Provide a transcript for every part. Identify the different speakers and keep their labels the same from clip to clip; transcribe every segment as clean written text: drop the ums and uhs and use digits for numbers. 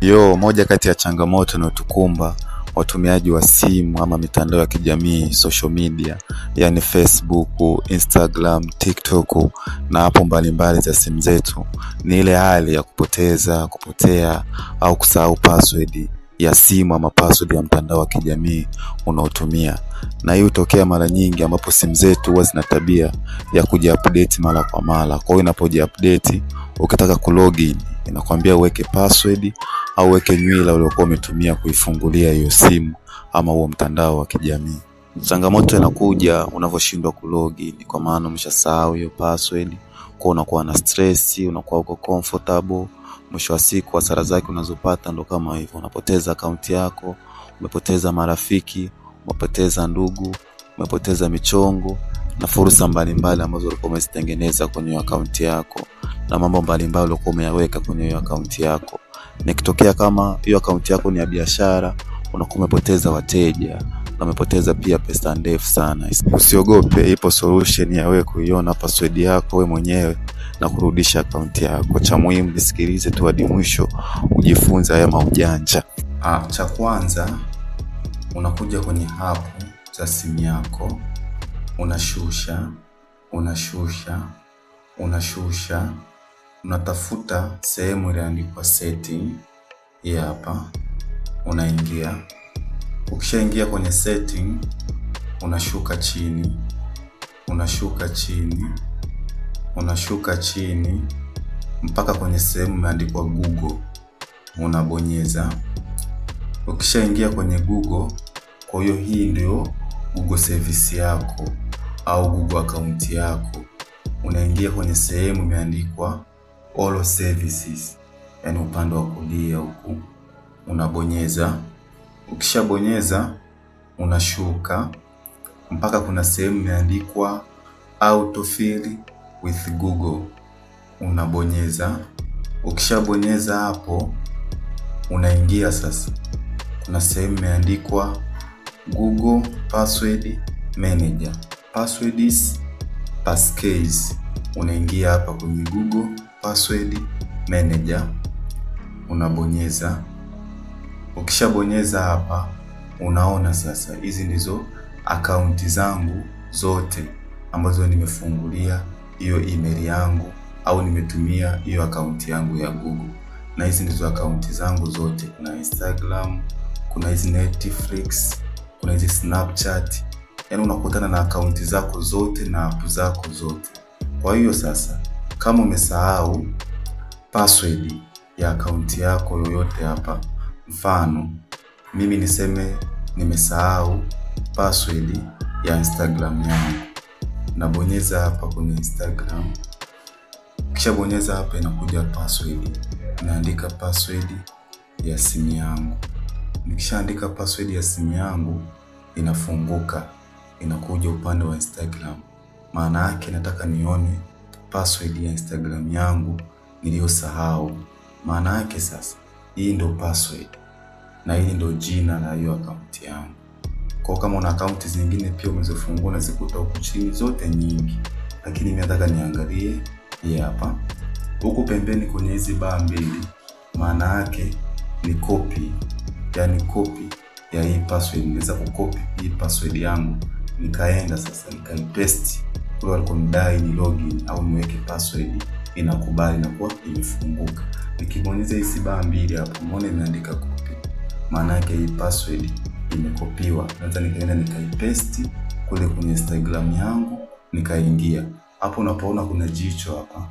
Speaker 1: Yo, moja kati ya changamoto inayotukumba watumiaji wa simu ama mitandao ya kijamii social media, yani Facebook, Instagram, TikTok na hapo mbalimbali za simu zetu ni ile hali ya kupoteza, kupotea au kusahau password ya simu ama password ya mtandao wa kijamii unaotumia. Na hii hutokea mara nyingi ambapo simu zetu huwa zina tabia ya kujiupdate mara kwa mara. Kwa hiyo inapojiupdate, ukitaka kulogin inakwambia uweke password au uweke nywila uliokuwa umetumia kuifungulia hiyo simu ama huo mtandao wa kijamii. Changamoto inakuja unavyoshindwa kulogin, kwa maana umeshasahau hiyo password, kwa unakuwa na stress, unakuwa uko comfortable. Mwisho wa siku hasara zake unazopata ndo kama hivyo, unapoteza akaunti yako, umepoteza marafiki, umepoteza ndugu, umepoteza michongo na fursa mbalimbali ambazo ulikuwa umezitengeneza kwenye akaunti yako na mambo mbalimbali ulikuwa umeyaweka kwenye hiyo akaunti yako. Nikitokea kama hiyo akaunti yako ni ya biashara, unakuwa umepoteza wateja na umepoteza pia pesa ndefu sana. Usiogope, ipo solution ya wewe kuiona password yako wewe mwenyewe na kurudisha akaunti yako. Cha muhimu nisikilize tu hadi mwisho ujifunze haya maujanja. Cha kwanza unakuja kwenye app za simu yako, unashusha, unashusha, unashusha, unatafuta sehemu iliyoandikwa setting. Hii hapa, unaingia. Ukishaingia kwenye setting, unashuka chini, unashuka chini, unashuka chini mpaka kwenye sehemu imeandikwa Google, unabonyeza. Ukishaingia kwenye Google, kwa hiyo hii ndio Google service yako au Google account yako. Unaingia kwenye sehemu imeandikwa all services, yani upande wa kulia huku unabonyeza. Ukishabonyeza unashuka mpaka kuna sehemu imeandikwa autofill with Google, unabonyeza. Ukishabonyeza hapo unaingia sasa, kuna sehemu imeandikwa Google Password Manager, passwords, passkeys. Unaingia hapa kwenye Google Password Manager unabonyeza. Ukishabonyeza hapa, unaona sasa hizi ndizo akaunti zangu zote ambazo nimefungulia hiyo email yangu au nimetumia hiyo akaunti yangu ya Google, na hizi ndizo akaunti zangu zote. Kuna Instagram, kuna hizi Netflix, kuna hizi Snapchat. Yaani unakutana na akaunti zako zote na app zako zote. Kwa hiyo sasa, kama umesahau password ya akaunti yako yoyote hapa, mfano mimi niseme nimesahau password ya Instagram yangu, nabonyeza hapa kwenye Instagram. Kisha bonyeza hapa, inakuja password, naandika password ya simu yangu. Nikishaandika password ya simu yangu inafunguka, inakuja upande wa Instagram. Maana yake nataka nione password ya Instagram yangu niliyosahau. Maana yake sasa hii ndio password na hili ndio jina la hiyo akaunti yangu. Kwa kama una akaunti zingine pia umezifungua unazikuta huku chini zote nyingi, lakini mimi nataka niangalie hii hapa. Huku pembeni kwenye hizi baa mbili, maana yake ni copy, yani copy ya hii password. Niweza kucopy hii password yangu nikaenda sasa nikaipaste kule walikonidai ni login au niweke password, inakubali na kuwa imefunguka. Nikibonyeza hizi baa mbili hapo, umeona imeandika copy, maana yake hii password imekopiwa. Naweza nikaenda nikaipaste kule kwenye Instagram yangu nikaingia hapo. Unapoona kuna jicho hapa,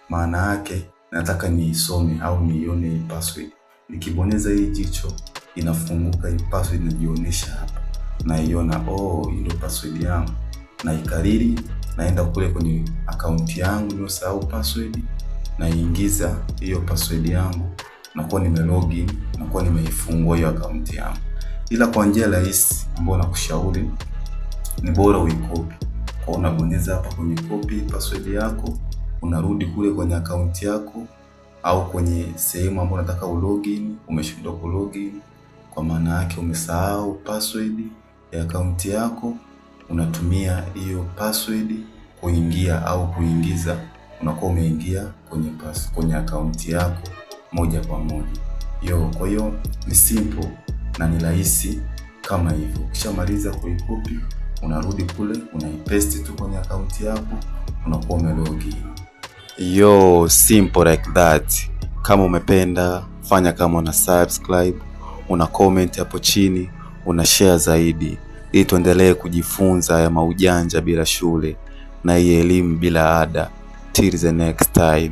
Speaker 1: maana yake nataka niisome au niione hii password. Nikibonyeza hii jicho inafunguka, hii password inajionyesha hapa, naiona, oh, hii ndio password yangu. Naikariri, naenda kule kwenye akaunti yangu niliyosahau password, naingiza hiyo password yangu, nakuwa nime login, nakuwa nimeifungua hiyo akaunti yangu. Ila kwa njia rahisi ambayo nakushauri ni bora uicopy. Kwa unabonyeza hapa kwenye copy password yako, unarudi kule kwenye akaunti yako au kwenye sehemu ambayo unataka ulogin, umeshindwa kulogin, kwa maana yake umesahau password ya akaunti yako, unatumia hiyo password kuingia au kuingiza, unakuwa umeingia kwenye akaunti yako moja kwa moja. Yo, kwa hiyo ni simple na ni rahisi kama hivyo. Ukishamaliza kuicopy, unarudi kule unaipaste tu kwenye akaunti yako, unakuwa umelogin. Yo, simple like that. Kama umependa fanya kama una subscribe, una comment hapo chini, una share zaidi, ili tuendelee kujifunza ya maujanja bila shule na hii elimu bila ada. Till the next time.